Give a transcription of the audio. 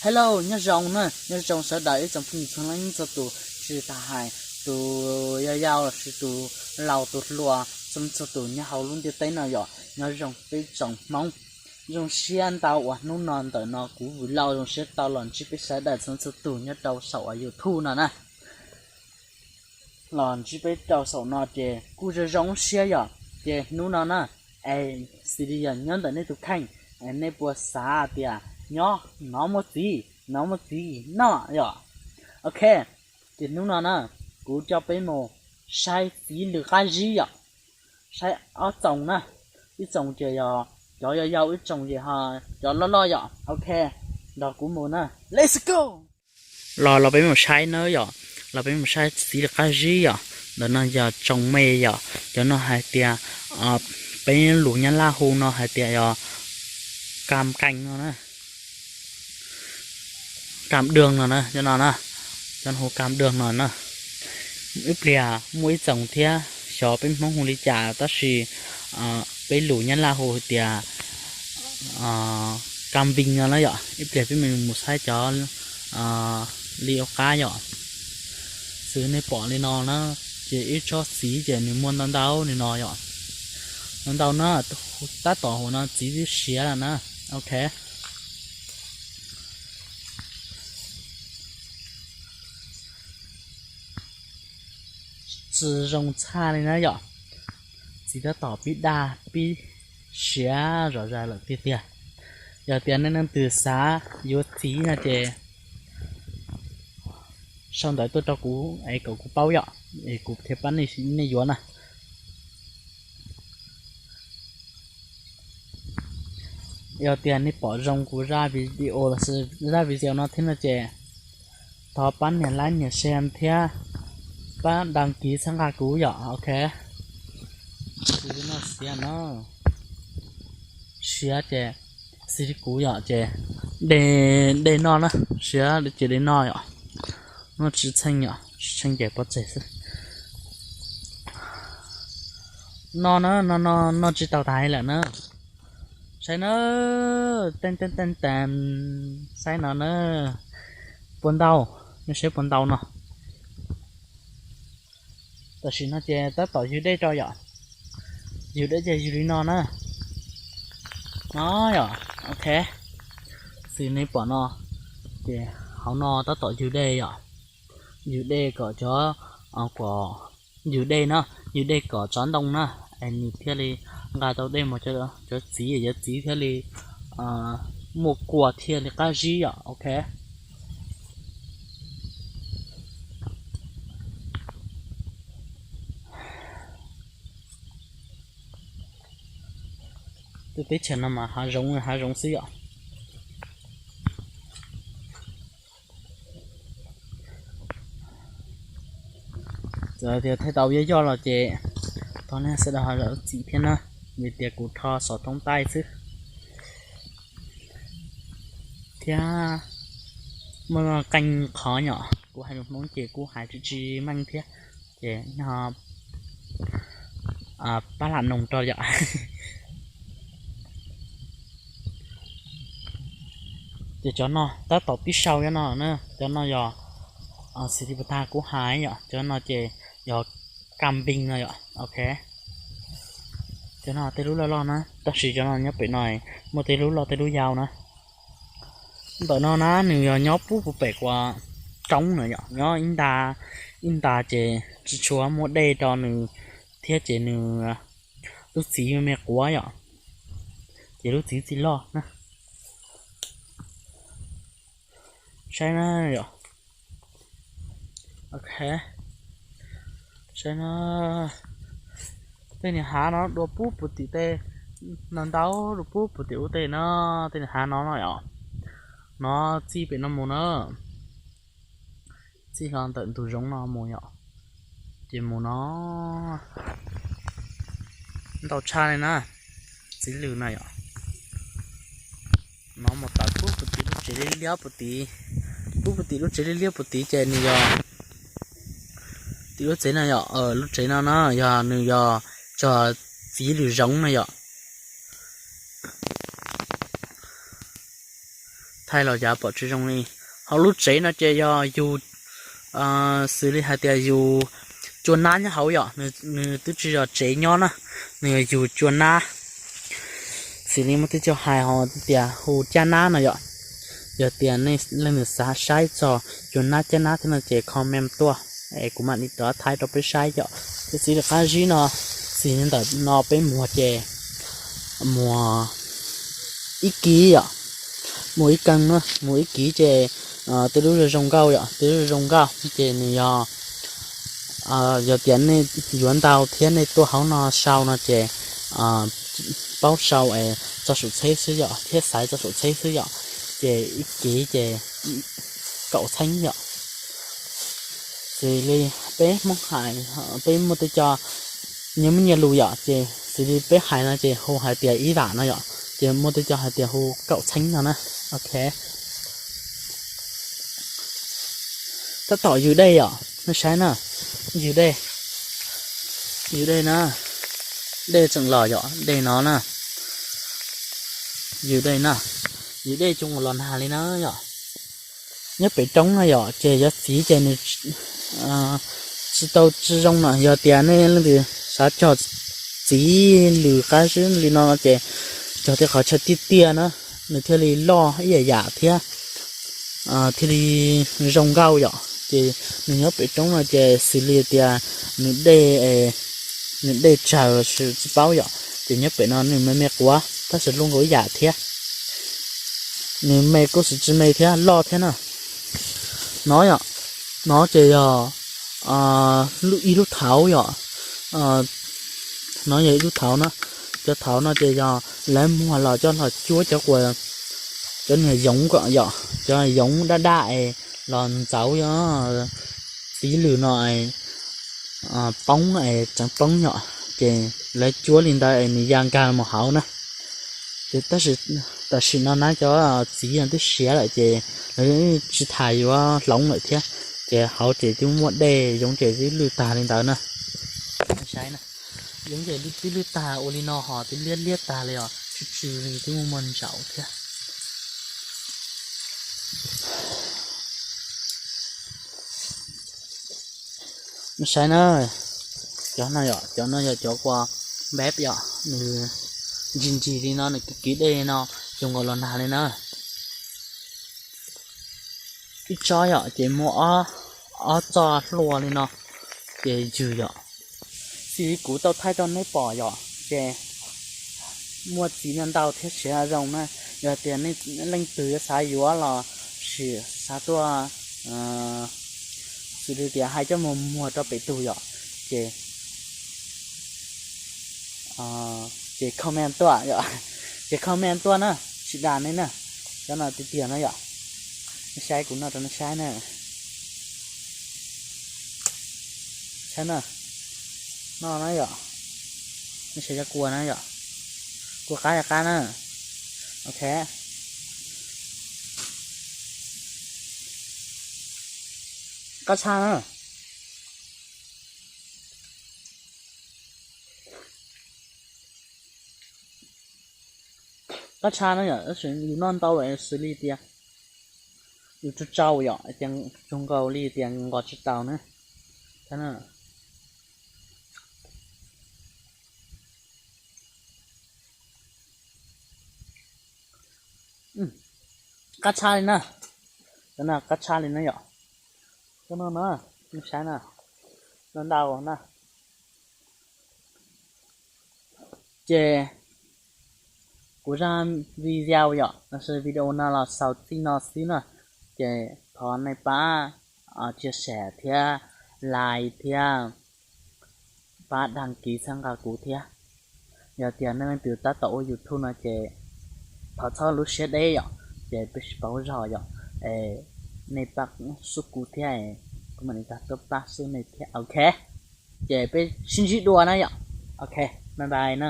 Hello, nyob zoo na, nyob zoo sawv daws ib tsoom phooj ywg txhua leej txhua tus, tsis tas hais tus yau yau los sis tus laus tus hluas txhua leej txhua tus nyob hauv lub ntiaj teb no yom, nyob zoo peb tsoom Hmoob. Zoo siab ntau uas hnub no ntawm no kuv Vwm Lauj zoo siab tau los ntsib peb sawv daws txhua leej txhua tus nyob rau saum uas YouTube no na. Los ntsib peb rau saum no ces kuj zoo zoo siab yom. Ces hnub no na, es xws li yog nyob ntawm nej tus kheej, nej puas xav tias nyob no muaj txiv, no muaj txiv noj yom? Ok, ces hnub no na, kuv coj peb mus saib txiv lws qab zib yom. Saib ob txoos na, ib txoos ces yog cov yau yau, ib txoos ces ho cov loj loj yom. Ok, nrog kuv mus na, let's go. Los los peb mus saib na yom, los peb mus saib txiv lws qab zib yom. Ntawm no yog tsoos me yom, cov no hais tias, peb lus Nyab Laj hu no hais tias yog kam kees no na, kam dwg no na, cov no na, cov no hu kam dwg no na. Ib pliag muaj ib txoos thiab, xyov peb Hmoob hu li cas tab sis peb lus Nyab Laj hu tias kam vin no na yom. Ib pliag peb mus saib cov li ua qab yom. Xws nej pom li no na, ces ib tsob txiv ces nws muaj ntau ntau li no yom. Ntau ntau na, tab tom hauv no txiv twb siav lawm na. Ok, tsis zoo tshaj li na yom. Txiv tab tom pib daj pib siav zom zaws lawm tiag tiag. Yog tias nej leej twg xav yuav txiv no ces sau ntawv tuaj rau kuv es kom kuv paub yom, es kuv thiaj pab nej yuav na. Yog tias nej pom zoo kuv zaj video los sis zaj video no thiab no ces thov pab nias like nias share thiab pab đăng ký txhawb nqa kuv yom. Ok, xws li no siav na, siav ces xws li kuv yom ces de, de noj na, siav ces de noj yom. Noj tsis txheej yom, tsis txheej ces pov tseg xwb. Noj na, noj noj noj tsis tau tas lawm na. Saib na, teej teej teej teej, saib no na, puas ntau, nej saib puas ntau no. Tam sim no ces tab tom ywg dej rau yom, ywg dej ces ywg li no na. No yom, ok, xws nej pom no, ces hauv no tab tom ywg dej yom, ywg dej kom cov, kom ywg dej na, ywg dej kom tsob ntoo na, es nws thiaj li nqa tau dej mus cov txiv, cov txiv thiaj li muaj kua thiaj li qab zib yom. Ok, tej teb chaws no mas hav zoov hav zoov xwb yom. Txawm tias thaij tau yoj yoj los ces thov nej sawv daws ho zam lub txim thiab na, vim tias kuv rho xov tooj taij xwb thiab muaj qee qhov nyom kuv hais lus Hmoob ces kuj hais tsis tsis meej thiab, ces no pab lam noog rau yom. Ces cov no tab tom pib sau cov no na, cov no yog xws li puag ta kuv hais yom, cov no ces yog kam npis no yom. Ok, cov no tej lub loj loj na, tab sis cov no nyob pem no muaj tej lub loj tej lub yau na. Ntawm no na nws yog nyob pub puag pem kuv roob na yom, nyob ib nta, ib nta ces tsis tshua muaj dej rau nws thiab ces nws lub txiv me quav yom, ces lub txiv txij loj na. Saib na yom. Ok, saib na, tej niag hav no dua pub puag tim tej, ntau ntau dua pub puag tim ub tej na, tej niag hav no no yom, no txij pem no mus na, txij hlo ntawm ntug zoov no mus yom, ces mus no ntau tshaj li na, txiv lws no yom. No mus tawm pub puag tim lub tsev liab liab puag tid, pub puag tim lub tsev liab liab puag tid ces nws yog tim lub tsev no yom, lub tsev no no yog nws yog tso txiv lws zoov no yom. thaij los yav pom tsis zoo li. Hauv lub tsev no ces yog yug, xws li hais tias yug cua nab nyob hauv yom, nws twb tsis yog tsev nyob na, nws yog yug cua nab. Xws li muaj tej co hais ho tias hu caj nab no yom. Yog tias nej leej twg xav saib txog cua nab caj nab thiab no ces comment tuaj es kuv mam li rov thaij rau peb saib yom. Ces txiv li qab zib no, txiv li ntawm no peb muag ces muag ib kiv yom, muag ib keeg na, muag ib kiv ces tej lub zoo zoo nkauj yom, tej lub zoo nkauj ces nws yog, yog tias nej yuav ntau thiab nej tuaj hauv no sau no ces paub sau es txog saum tsheb xwb yom, thiab xaiv txog saum tsheb xwb yom. Ces ib kiv ces kaum txheeb yom. Xws li peb Hmoob hais, peb muaj tej co nyias muaj nyias lus yom, ces xws li peb hais no ces hu hais tias ib vam no yom, ces muaj tej co hais tias hu kaum txheeb no na. Ok. Tab tom ywg dej yom, nej saib na, ywg dej, ywg dej na, dej tseem los yom, dej no na, ywg dej na, ywg dej coob los nag li na yom. Nyob pem roob no yom, ces yuav txiv ces nws tsis tau tsis zoo no, yog tias nej leej twg xav cog txiv lws qab zib li no ces cog tej qhov chaw tiaj tiaj na, nws thiaj li loj ib yam yam thiab thiaj li zoo nkauj yom. Ces nws nyob pem roob no ces xws li tias nws dej, nws dej tsawg tsis paub yom, ces nyob pem no nws me me quav tab sis luaj nkaus ib yam thiab. Nws me kuj tsis me thiab, loj thiab na. No yom, no ces yog ib lub thauv yom. No yog ib lub thauv na. Cov thauv no ces yog lawv muag los coj los cuab cov quas, cov niag yoov kom yom, cov yoov daj daj es los ntxauv txiv lws no poob es tseev poob yom. Ces lawv cuab li ntawd es nws ya nkag mus hauv na. Ces tab sis tam sim no na cov txiv twb siav lawm ces lawv tsis tas yuav hloov lawm thiab. Ces hauv ces twb muaj dej, yoov ces twb lwj tag li ntawd na. Saib na, yoov ces twb lwj tag ua li no ho twb liab liab tag li os, tsw tsw li twb muaj muaj ntsaum thiab. Saib na, cov no yom, cov no yog cov kua npeb yom, nws ntsig ntsig li no, nws kiv kiv dej li no, zoo nkaus los nag li na. Ib tsob yom, ces muaj ob txoj hlua li no, ces ywg yom. Xws li kuv tau thaij rau nej pom yom, ces muaj txiv ntau ntau thiab siav zoo na. Yog tias nej leej twg yuav xav yuav los sis xav tuaj, xws li tias hais coj mus muag rau pem tug yom, ces, ces comment tuaj yom, ces comment tuaj na, tsis dag nej na. Cov no tiag tiag no yom, nej saib kuv noj rau nej saib na. Saib na, noj na yom, nej saib cov kua na yom, kua qab yog qab na. Ok, qab tshaj na. Qab tshaj na yom, tab sis yus noj ntau lawm xws li tias yus tsau tsau yom, ces zoo nkaus li tias nqos tsis tau na. Qab tshaj li na, qab tshaj li na yom. Koj no na, saib na, no ntau na. Ces kuv zaj video yom, lossis video no los xaus txij no xwb na. Ces thov nej pab chia sẻ thiab like thiab pab đăng ký txhawb nqa kuv thiab. Yog tias nej leej twg tab tom ua YouTube no ces thov txhob lub siab deb yom, ces peb sib paub zog yom. Es nej pab xub kuv thiab, kuv mam li tau tuaj pab xub nej thiab, ok. Ces peb sib ntsib dua na yom. Ok, bye bye na.